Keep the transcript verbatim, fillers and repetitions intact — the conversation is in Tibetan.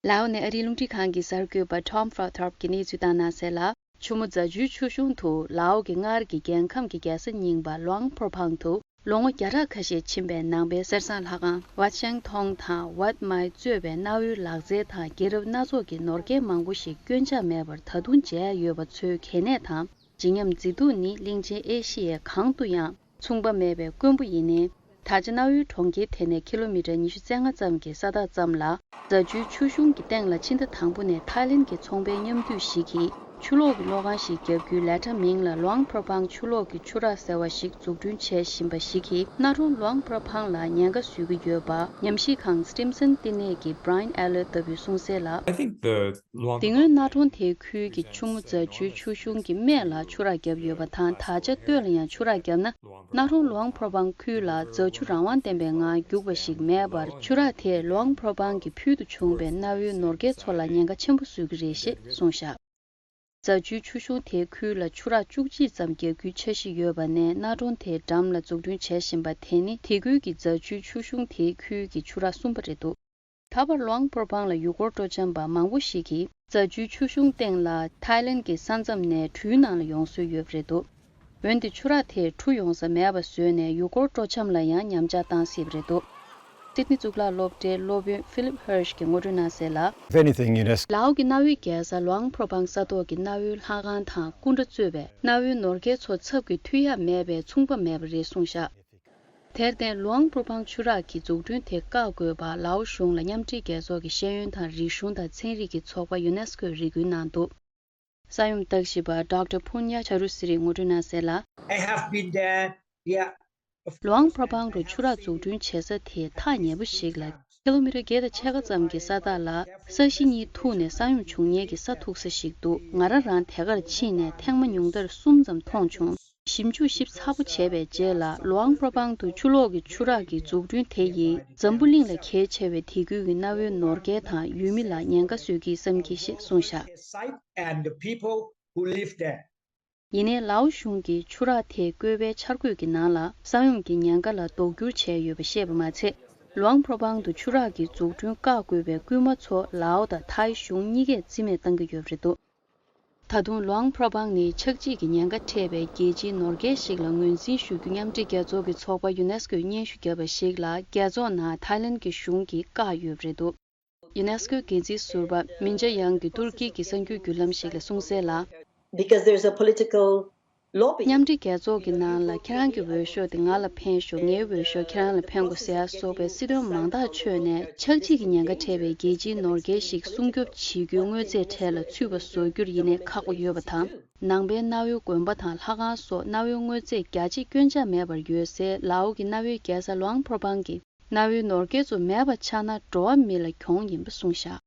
ལའོ་ནས་ཨ་རིའི་རླུང་འཕྲིན་ཁང་གི་གསར་འགོད་པ་Tom Fratharp གྱིས་གནས་ཚུལ་བཏང་གནང་གསལ་ལ། ཆུ་མོ་རྫ་ཆུའི་ཆུ་གཞུང་དུ་ལའོ་གི་སྔར་གྱི་རྒྱལ་ཁམས་ཀྱི་རྒྱལ་ས་རྙིང་པ་ལུའང་ཕོར་ཕང་དུ་ལོ་ངོ་བརྒྱ་ཕྲག་ཁ་ཤས་ཕྱིན་པའི་ནང་པའི་གསེར་ཟངས་ལྷ་ཁང་Wat Shen Thong དང་Wat Mai གཙོས་པའི་གནའ་བོའི་ལག་རྩལ་དང་རྒྱལ་རབས་སྣ་ཚོགས་ཀྱི་ནོར་སྐལ་མང་པོ་ཞིག་སྐྱོན་ཆག་མེད་པར་ད་དུང་མཇལ་ཡ་ཡོད་པ་ཚོའི་གལ་གནད་དང་། བརྗིད་ཉམས་མཛེས་སྡུག་ནི་གླིང་ཆེན་ཨེ་ཤི་ཡའི་གང་དུ་ཡང་མཚུངས་པ་མེད་པའི་དཀོན་པོ་ཡིན་ནའི། ད་ཆ་གནའ་བོའི་གྲོང་ཁྱེར་དེ་ནས་ཀི་ལོ་མི་ཊར་ཉི་ཤུ་རྩ་ལྔ་ཙམ་གྱི་ས་ཐག་ཙམ་ལ། རྫ་ཆུའི་ཆུ་གཞུང་གི་སྟེང་ལ་ཕྱི་ཟླ་དང་པོ་ནས་ཐའི་ལེན་གྱི་ཚོང་པའི་མཉམ་འདུས་ཤིག་གིས་ཆུ་གློག་གི་གློག་ཁང་ཞིག་བརྒྱབ་རྒྱུའི་ལས་གྲྭ་མིང་ལ་ལུའང་ཕོར་ཕང་ཆུ་གློག་གི་ཆུ་རགས་ཟེར་བ་ཞིག་འཛུགས་སྐྲུན་བྱེད་བཞིན་པ་ཞིག་གིས། གནའ་གྲོང་ལུའང་ཕོར་ཕང་ལ་ཉེན་ཁ་བཟོ་གི་ཡོད་པ་ཉམས་ཞིབ་ཁང་Stimson་བསྟི་གནས་ཀྱི་Brian Eller ལྟ་བུས་གསུངས་གསལ་ལ། དེ་སྔོན་གནའ་གྲོང་དེའི་ཁུལ་གྱི་ཆུ་མོ་རྫ་ཆུའི་ཆུ་གཞུང་གི་སྨད་ལ་ཆུ་རགས་བརྒྱབ་ཡོད་པ་དང་། ད་ཆ་སྟོད་ལ་ཡང་ཆུ་རགས་བརྒྱབ་ན། གནའ་གྲོང་ལུའང་ཕོར་ཕང་ཁུལ་ལ་རྫ་ཆུ་རང་དབང་ལྡན་པའི་ངང་རྒྱུག་པ་ཞིག་མེད་པར། ཆུ་རགས་དེས་ལུའང་ཕོར་ཕང་གི་ཕུལ་དུ་བྱུང་བའི་གནའ་བོའི་ནོར་སྐལ་ཚོ་ལ་ཉེན་ཁ་ཆེན་པོ་བཟོ་གི་རེད་ཞེས་གསུངས་བཞག་རྫ་ཆུའི་ཆུ་གཞུང་དེའི་ཁུལ་ལ་ཆུ་རགས་བཅུ་གཅིག་ཙམ་བརྒྱབ་རྒྱུའི་འཆར་གཞི་ཡོད་པ་ནས། གནའ་གྲོང་དེའི་འགྲམ་ལ་འཛུགས་སྐྲུན་བྱེད་བཞིན་པ་དེ་ནི་དེ་ཁུལ་གྱི་རྫ་ཆུའི་ཆུ་གཞུང་དེའི་ཁུལ་གྱི་ཆུ་རགས་གསུམ་པ་རེད་འདུག་ད་བར་ལུའང་ཕོར་ཕང་ལ་ཡུལ་སྐོར་སྤྲོ་འཆམ་པ་མང་པོ་ཞིག་གིས་རྫ་ཆུའི་ཆུ་གཞུང་སྟེང་ལ་ཐའི་ལེན་གྱི་ས་མཚམས་ནས་གྲུའི་ནང་ལ་ཡོང་སྲོལ་ཡོད་པ་རེད་འདུག་འོན་ཏེ་ཆུ་རགས་དེས་གྲུ་ཡོང་ས་མེད་པ་བཟོས་ནས་ཡུལ་སྐོར་སྤྲོ་འཆམ་ལ་ཡང་ཉམས་ཆག་བཏང་སྲིད་པ་རེད་འདུག་སིད་ནི་གཙུག་ལག་སློབ་གྲྭའི་སློབ་དཔོན་Philip Hirsch གྱིས་ངོ་སྤྲོད་གནང་གསལ་ལ། If anything, UNESCO ལའོ་གི་གནའ་བོའི་རྒྱལ་ས་ལུའང་ཕོར་ཕང་ས་ཐོག་གི་གནའ་བོའི་ལྷ་ཁང་དང་སྐུ་འདྲ་གཙོས་པའི་གནའ་བོའི་ནོར་སྐལ་ཚོ་ཚབ་ཀྱིས་མཐུད་ཡག་མེད་པས་མཚུངས་པ་མེད་པ་རེད་གསུངས་བཞག་དེར་བརྟེན་ལུའང་ཕོར་ཕང་ཆུ་རགས་ཀྱི་འཛུགས་སྐྲུན་དེ་བཀག་དགོས་པ་ལའོ་གཞུང་ལ་མཉམ་འབྲེལ་རྒྱལ་ཚོགས་ཀྱི་ཤེས་ཡོན་དང་རིག་གཞུང་དང་ཚན་རིག་གི་ཚོགས་པ་ཡུ་ནེ་སི་ཀོས་རེ་སྐུལ་གནང་འདུག་ས་ཡོམ་བརྟག་ཞིབ་པ་ཌོག་ཊར་ཕུན་ཉ་ཆ་རུ་སི་རིས་ངོ་སྤྲོད་གནང་གསལ་ལ། I have been there. Yeah. ལུའང་ཕོར་ཕང་དུ་ཆུ་རགས་འཛུགས་སྐྲུན་བྱེད་ས་དེ་ཐག་ཉེ་པོ་ཞིག་ལ་ཀི་ལོ་མི་ཊར་བརྒྱད་དང་ཕྱེད་ཀ་ཙམ་གྱི་ས་ཐག་ལ་ས་གཞི་གཉིས་ཐུག་ནས་ས་ཡོམ་བྱུང་ཉེན་གྱི་ས་ཐུག་ས་ཞིག་འདུག་ང་རང་རང་དེ་གར་ཕྱིན་ནས་ཐེངས་མ་ཉུང་མཐར་གསུམ་ཙམ་མཐོང་བྱུང་། ཞིབ་འཇུག་ཞིབ་ཚགས་པོ་བྱས་པའི་རྗེས་ལ་ལུའང་ཕོར་ཕང་དུ་ཆུ་གློག་གི་ཆུ་རགས་ཀྱི་འཛུགས་སྐྲུན་དེ་ཡིས་འཛམ་བུ་གླིང་ལ་གལ་ཆེ་བའི་དེ་ཁུལ་གྱི་གནའ་བོའི་ནོར་སྐལ་དང་ཡུལ་མི་ལ་ཉེན་ཁ་བཟོ་གི་བསམ་གྱི་ཞེས་གསུངས་བཞག site and the people who live there. ཡིན་ནའི་ལའོ་གཞུང་གིས་ཆུ་རགས་དེའི་བཀོད་པའི་འཆར་འགོད་ཀྱི་ནང་ལ་ས་ཡོམ་གྱི་ཉེན་ཁ་ལ་ལྡོག་སྒྱུར་བྱས་ཡོད་པ་ཤེས་པ་མ་ཚད། ལུའང་ཕོར་ཕང་དུ་ཆུ་རགས་ཀྱི་འཛུགས་སྐྲུན་བཀག་དགོས་པའི་སྐུལ་མ་ཚོ་ལའོ་དང་ཐའི་གཞུང་གཉིས་ཀས་རྩིས་མེད་བཏང་གི་ཡོད་པ་རེད་འདུག་ད་དུང་ལུའང་ཕོར་ཕང་ནི་ཆག་འཇིག་གི་ཉེན་ཁ་འཕྲད་པའི་རྒྱལ་སྤྱིའི་ནོར་སྐལ་ཞིག་ལ་ངོས་འཛིན་ཞུ་རྒྱུ་མཉམ་འབྲེལ་རྒྱལ་ཚོགས་ཀྱི་ཚོགས་པ་ཡུ་ནེ་སི་ཀོས་སྙན་ཞུ་བརྒྱབ་པ་ཞིག་ལ་རྒྱལ་ཚོགས་ནང་ཐའི་ལེན་གྱི་གཞུང་གིས་བཀག་ཡོད་པ་རེད་འདུག་ཡུ་ནེ་སི་ཀོའི་འགན་འཛིན་ཟུར་པ་མིན་ཅ་ཡང་གིས་ཏུར་ཀི་གི་གསར་འགྱུར་བརྒྱུད་ལམ་ཞིག་ལ་གསུངས་གསལ་ལ། Because there's a political lobby. མཉམ་འབྲེལ་རྒྱལ་ཚོགས་ཀྱི་ནང་ལ་ཁྱེད་རང་གི་འོས་ཤོག་དེ་ང་ལ་འཕེན་ཤོག་ངའི་འོས་ཤོག་ཁྱེད་རང་ལ་འཕེན་དགོས་ཟེར་ཡ་སོགས་པའི་སྲིད་དོན་མང་དག་ཆོད་ནས་ཆག་འཇིག་གི་ཉེན་ཁ་འཕྲད་པའི་རྒྱལ་སྤྱིའི་ནོར་སྐལ་ཞིག་སྲུང་སྐྱོབ་བྱེད་རྒྱུའི་དངོས་རྫས་གྲས་ལ་ཚུད་པ་བཟོ་རྒྱུར་ཡིན་ནའི་ཁག་པོ་ཡོད་པ་དང་། ནང་པའི་གནའ་བོའི་དགོན་པ་དང་ལྷ་ཁང་སོགས་གནའ་བོའི་དངོས་རྫས་རྒྱ་ཆེ་སྐྱོན་ཆག་མེད་པར་ཡོད་སའི་ལའོ་གི་གནའ་བོའི་རྒྱལ་ས་ལུའང་ཕོར་ཕང་གི་གནའ་བོའི་ནོར་སྐལ་ཚོ་མེད་པ་ཆགས་ན་འགྲོ་བ་མི་ལ་གྱོང་ཡིན་པ་གསུངས་བཞག